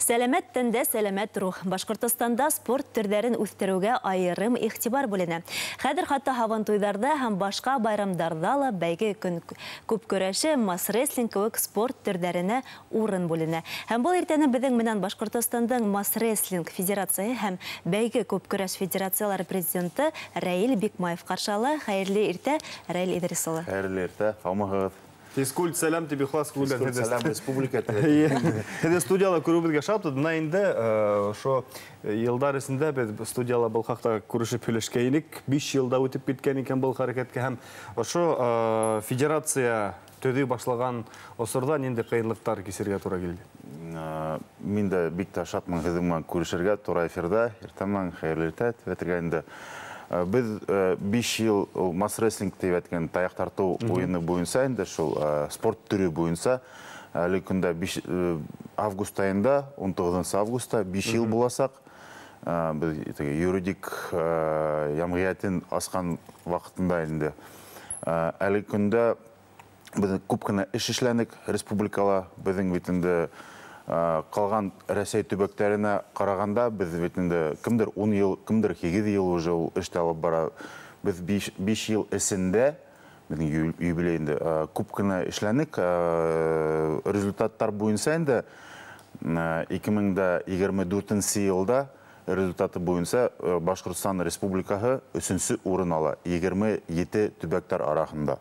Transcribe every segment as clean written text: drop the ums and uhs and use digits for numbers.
Сәләмәт тәндә сәләмәт рух. Башҡортостанда спорт төрҙәрен үҫтереүгә айырым иғтибар бүленә. Хәҙер хатта һабантуйҙарҙа һәм башҡа байрамдарҙа ла бәйге күп көрәше, мас-рестлинг кеүек спорт төрҙәренә урын бүленә. Һәм был иртәне беҙҙең менән Башҡортостандың мас-рестлинг федерацияһы һәм бәйге күп көрәш федерациялары президенты Рәил Бикмаев ҡаршы ала. Хәйерле иртә, Рәил Иҙрис улы. Хәйерле иртә, һаумыһығыҙ. Физкульт сәләм тип ихлас күңелдән. Физкульт сәләм республика. Һеҙҙе студияла күреүебеҙгә шатбыҙ. Бына инде ошо йылдар эсендә беҙ студияла был хаҡта күрешеп һөйләшкәйнек. 5 йылда үтеп киткән икән был хәрәкәткә, һәм ошо федерация төҙөй башлаған осорҙа ниндәй ҡыйынлыҡтар кисергә тура килде? Мин дә бик тә шатмын һеҙҙең менән күрешергә тура эфирҙа. Иртә менән хәйерле иртә тип әйтергә инде. Беҙ 5 йыл мас-рестлинг тип әйткән таяҡ тартыу уйыны буйынса инде шул спорт төрө буйынса әле көндә август айында, 19 августта 5 йыл буласаҡ. Беҙ теге юридик йәмғиәтен асҡан ваҡытында инде. Әле көндә беҙ күп кенә эш эшләнек республикала. Беҙҙең бит инде ҡалған Рәсәй төбәктәренә ҡарағанда беҙ бит инде кемдер 10 йыл, кемдер 8 йыл уже ул эште алып бара. Беҙ 5 йыл эсендә беҙҙең юбилей инде күп кенә эшләнек. Результаттар буйынса инде 2024 йылда результаты буйынса Башҡортостан Республикаһы 3-нсе урын ала 27 төбәктәр араһында.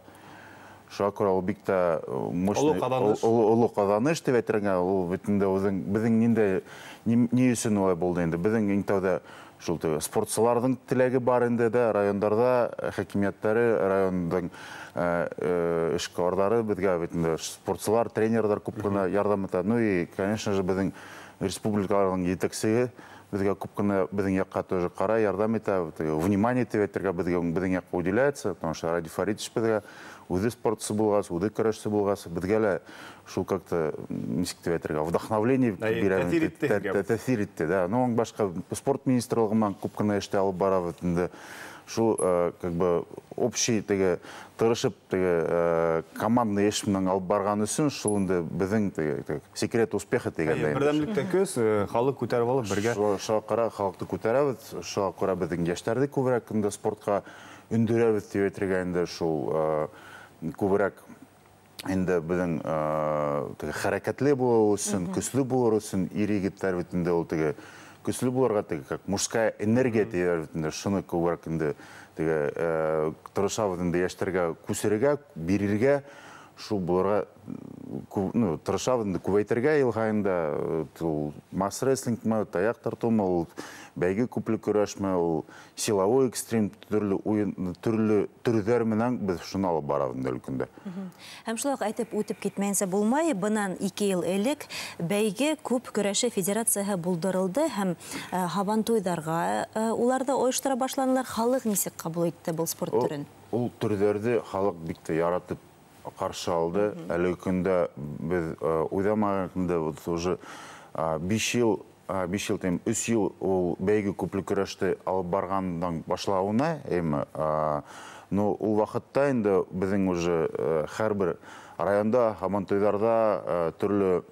Шуға күрә ул бик тә мощный, оло ҡаҙаныш тип әйтергә, ул бит инде үҙең, беҙҙең ниндәй, ни өсөн улай булды инде? Беҙҙең иң тәүҙә шул теге спортсыларҙың теләге бар инде дә, райондарҙа хакимиәттәре, райондың эшҡыуарҙары беҙгә бит инде спортсылар, тренерҙар күп кенә ярҙам итә. Ну и, конечно же, беҙҙең республикаларҙың етәксеһе беҙгә күп кенә беҙҙең яҡҡа тоже ҡарай, ярҙам итә, теге внимание тип әйтергә беҙгә, беҙҙең яҡҡа уделяется, потому что Радий Фаритович беҙгә үҙе спортсы булғас, үҙе көрәшсе булғас, беҙгә лә шул как-то, нисек тип әйтергә, вдохновление бирә, тәьҫир итте һеҙгә. Тәьҫир итте, да. Ну, башҡа спорт министрлығы менән күп кенә эштә алып барабыҙ инде. Шул, как бы общий теге тырышып теге командный эш менән алып барған өсөн шул инде беҙҙең теге секрет успеха тигәндәй. Берҙәмлектә көс, халыҡ күтәреп алып бергә. Шуға күрә халыҡты күтәрәбеҙ, шуға күрә беҙҙең йәштәрҙе күберәк инде спортҡа өндөрәбеҙ тип әйтергә инде шул күберәк инде беҙҙең теге хәрәкәтле булыу өсөн, көслө булыр өсөн ир егеттәр бит инде ул теге көслө булырға теге как мужская энергия тиҙәр бит инде, шуны күберәк инде теге тырышабыҙ инде йәштәргә күсерергә, бирергә, шул булырға, ну, тырышабыҙ инде күбәйтергә йыл һайын да, ул мас-рестлингмы, таяҡ тартыумы, ул бәйге күпле көрәшме, ул силовой экстрим төрлө уйын, төрлө төрҙәр менән беҙ шуны алып барабыҙ инде өлкөндә. Һәм шулай уҡ әйтеп үтеп китмәйенсә булмай, бынан 2 йыл элек бәйге күп көрәше федерацияһы булдырылды һәм һабантуйҙарға уларҙы ойоштора башланылар. Халыҡ нисек ҡабул итте был спорт төрөн? Ул төрҙәрҙе халыҡ бик тә яратып ҡаршы алды. Әлеге көндә беҙ уйламаған көндә вот уже 5 йыл, 5 йыл тим, 3 йыл ул бәйге күпле көрәште алып барғандан башлауына, әйме, но ул ваҡытта инде беҙҙең уже һәр бер районда, һабантуйҙарҙа, төрлө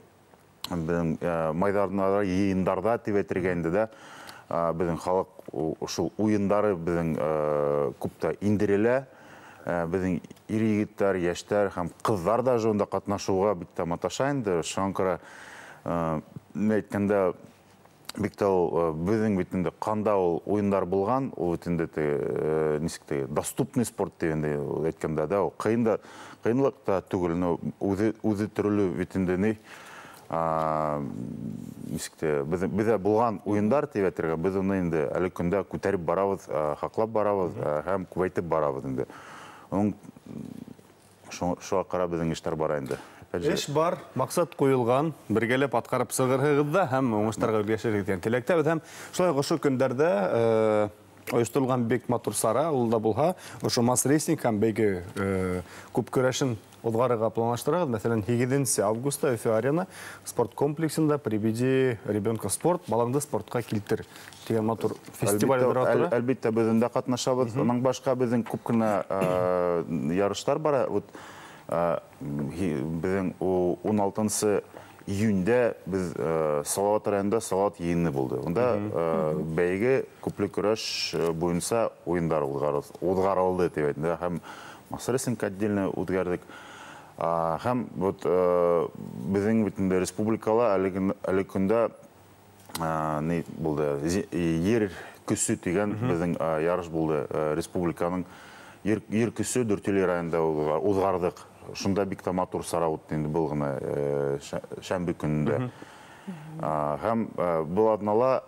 беҙҙең майҙандарҙа, йыйындарҙа тип әйтергә инде дә, беҙҙең халыҡ шул уйындары беҙҙең күп тә индерелә. Беҙҙең ир егеттәр, йәштәр һәм ҡыҙҙар ҙа унда ҡатнашыуға бик тә маташа инде. Шуға күрә, әйткәндә, бик тә ул, беҙҙең бит инде ҡанда ул уйындар булған, ул бит инде теге, нисек теге, доступный спорт тип инде ул әйткәндә дә, ул ҡыйын да, ҡыйынлыҡ та түгел, но үҙе төрлө бит инде ни, нисек те, беҙҙә булған уйындар тип әйтергә, беҙ уны инде әле көндә күтәреп барабыҙ, һаҡлап барабыҙ, һәм күбәйтеп барабыҙ инде. Оның шуға ҡарап беҙҙең эштәр бара инде. Эш бар, маҡсат ҡуйылған, бергәләп атҡарып сығырһығыҙ ҙа һәм уңыштарға өлгәшерһегеҙ тигән теләктәбеҙ. Һәм шулай уҡ ошо көндәрҙә ойошторолған бик матур сара, ул да булһа, ошо мас-рестлинг һәм бәйге күп көрәшен уҙғарырға планлаштырабыҙ. Мәҫәлән, 8 августа Өфө арена спорт комплексында Приведи ребенка в спорт, балаңды спортҡа килтер тигән матур фестиваль уҙғара тора. Әлбиттә, беҙ унда ҡатнашабыҙ. Уның башҡа беҙҙең күп кенә ярыштар бара. Вот, беҙҙең 16 Июндә беҙ Салават районында Салават йыйыны булды. Унда бәйге күпле көрәш буйынса уйындар уҙғарылды тип әйтте. Һәм мас-рестлинг отдельно үткәрҙек. Һәм вот беҙҙең бит инде республикала әлеге көндә ни булды? Ер көсө тигән беҙҙең ярыш булды. Республиканың ер көсө Дүртөйлө районында уҙғарҙыҡ. Шунда бик тә матур сара үтте инде был ғына шәмбе көнөндә. Һәм был аҙнала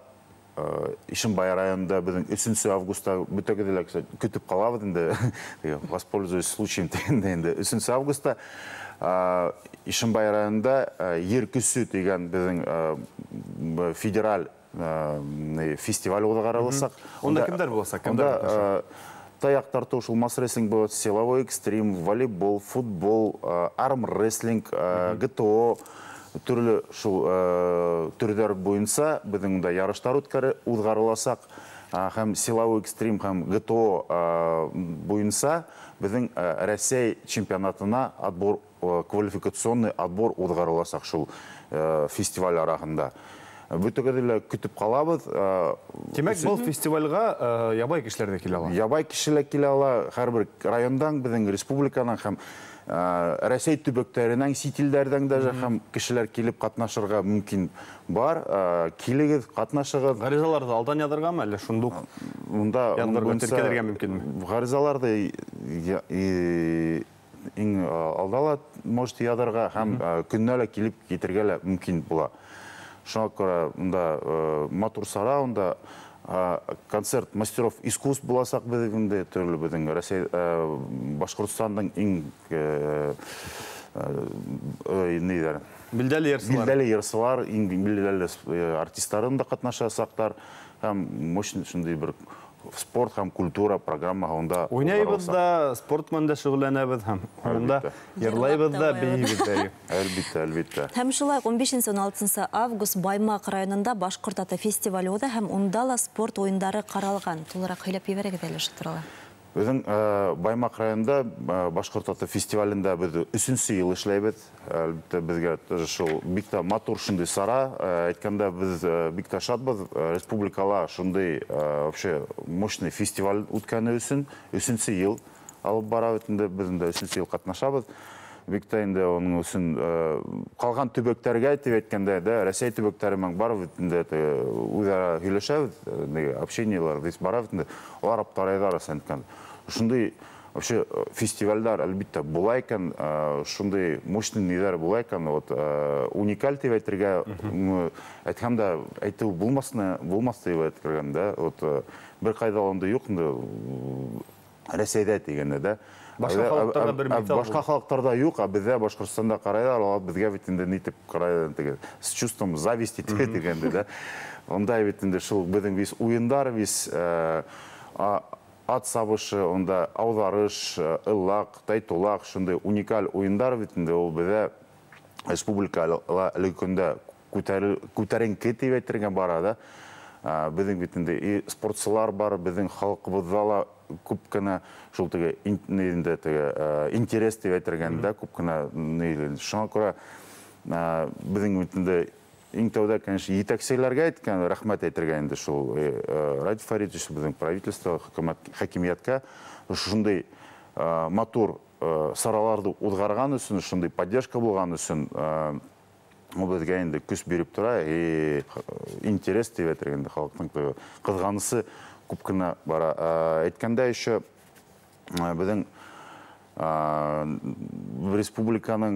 Ишембай районында беҙҙең 3 августа бөтәгеҙҙе лә көтөп ҡалабыҙ инде. Воспользуюсь случаем тигәндә инде. 3 августа Ишембай районында Ер көсө тигән беҙҙең федераль фестиваль уҙғарыласаҡ. Унда кемдәр буласаҡ? Унда таяҡ тартыу, шул мас-рестлинг булат, силовой экстрим, волейбол, футбол, арм-рестлинг, ГТО, төрлө шул төрҙәр буйынса беҙҙең унда ярыштар уҙғарыласаҡ. Һәм силовой экстрим һәм ГТО буйынса беҙҙең Рәсәй чемпионатына отбор, квалификационный отбор уҙғарыласаҡ шул фестиваль араһында. Бөтәгеҙҙе лә көтөп ҡалабыҙ. Тимәк, был фестивальгә ябай кешеләр ҙә килә ала. Ябай кешеләр килә ала, һәр бер райондан, беҙҙең республиканан һәм Рәсәй төбәктәренән, сит илдәрҙән даже һәм кешеләр килеп ҡатнашырға мөмкин бар. Килегеҙ, ҡатнашығыҙ. Ғаризаларҙы алдан яҙырғамы, әллә шундук яҙырға, теркәлергә мөмкинме? Ғаризаларҙы иң алда ла можете яҙырға һәм көнөнә лә килеп китергә лә мөмкин була. Шуңа күрә унда матур сара, унда концерт мастеров искусств буласаҡ беҙҙең инде, төрлө беҙҙең Рәсәй, Башҡортостандың иң ниҙәр? Билдәле йырсылар. Билдәле йырсылар, иң билдәле артисттарын да ҡатнашасаҡтар. Һәм мощный шундай бер спорт һәм культура программаһы унда уйнайбыҙ да, спорт менән дә шөғөлләнәбеҙ һәм унда йырлайбыҙ да, бейейбеҙ дә. Әлбиттә, әлбиттә. Һәм шулай уҡ 15-16 август Баймаҡ районында Башҡорт аты фестивале уҙа һәм унда ла спорт уйындары ҡаралған. Тулыраҡ һөйләп ебәрегеҙ әле ошо турала. Беҙҙең Баймаҡ районында Башҡорт аты фестивалендә беҙ 3-нсе йыл эшләйбеҙ. Әлбиттә, беҙгә тоже шул бик тә матур шундай сара. Әйткәндә, беҙ бик тә шатбыҙ. Республикала шундай вообще мощный фестиваль үткәне өсөн 3-нсе йыл алып бара бит инде, беҙ инде 3-нсе йыл ҡатнашабыҙ. Бик тә инде уның өсөн ҡалған төбәктәргә тип әйткәндә дә, Рәсәй төбәктәре менән бар бит инде, үҙ-ара һөйләшәбеҙ, общениелар бит бара бит инде, улар аптырайҙар ысын әйткәндә. Шундай вообще фестивальдар әлбиттә була икән, шундай мощный ниҙәр була икән, вот уникаль тип әйтергә, әйтһәм дә әйтеү булмаҫ тип әйткән дә, вот бер ҡайҙа ла ундай юҡ инде Рәсәйҙә тигәндә дә. Башҡа халыҡтарҙа бер миҫал Башҡа халыҡтарҙа юҡ, ә беҙҙә Башҡортостанда ҡарайҙар, улар беҙгә бит инде ни тип ҡарайҙар теге, с чувством зависти тигәндә дә. Унда бит инде шул беҙҙең вис уйындар, вис ат сабышы, унда ауҙарыш, ыллаҡ, тайтулаҡ, шундай уникаль уйындар бит инде ул беҙҙә республикала әлеге көндә күтәренке тип әйтергә бара да. Беҙҙең бит инде и спортсылар бар, беҙҙең халҡыбыҙҙа ла күп кенә шул теге инде теге интерес тип әйтергән дә, күп кенә ни. Шуңа күрә беҙҙең бит инде иң тәүҙә, конечно, етәкселәргә әйткән рәхмәт әйтергә инде шул Радий Фаритович, беҙҙең правительство, хөкүмәт, хакимиәткә шундай матур сараларҙы уҙғарған өсөн, шундай поддержка булған өсөн, ул беҙгә инде көс биреп тора, и интерес тип әйтергә инде халыҡтың теге ҡыҙғанысы күп кенә бара. Әйткәндә еще беҙҙең республиканың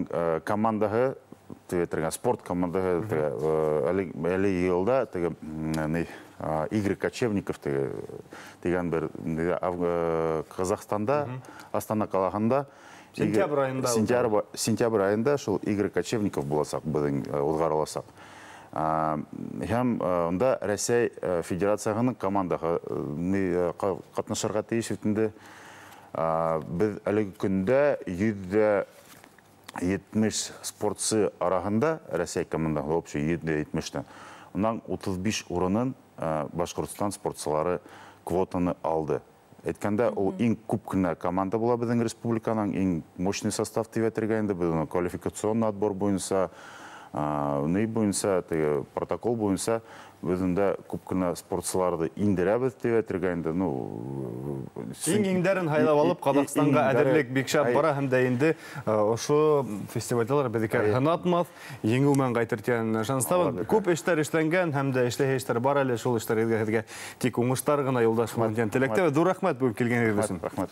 командаһы тип әйтергә, спорт командаһы теге, әле йылда теге, ни, Игорь Кочевников теге, тигән бер, ни, Ҡаҙағстанда, Астана ҡалаһында Сентябрь айында Сентябрь айында шул Игорь Кочевников буласаҡ, беҙҙең уҙғарыласаҡ. Һәм унда Рәсәй Федерацияһының командаһы ҡатнашырға тейеш бит инде. Беҙ әлеге көндә 170 спортсы араһында Рәсәй командаһы вообще 170-тән. Унан 35 урынын Башҡортостан спортсылары квотаны алды. Әйткәндә, ул иң күп кенә команда була беҙҙең республиканың, иң мощный состав тип әйтергә инде, беҙ уны квалификационный отбор буйынса, Ни буйынса, теге протокол буйынса беҙ унда күп кенә спортсыларҙы индерәбеҙ тип әйтергә инде, ну, иң-иңдәрен һайлап алып Ҡаҙағстанға әҙерлек бик шәп бара, һәм дә инде ошо фестивальдәләр беҙҙекә һынатмаҫ, еңеү менән ҡайтыр тигән ышаныстабыҙ. Күп эштәр эшләнгән һәм дә эшләһе эштәр бар әле, шул эштәрегеҙгә һеҙгә тик уңыштар ғына юлдаш булһын тигән теләктә. Ҙур рәхмәт бөгөн килгәнегеҙ өсөн. Рәхмәт.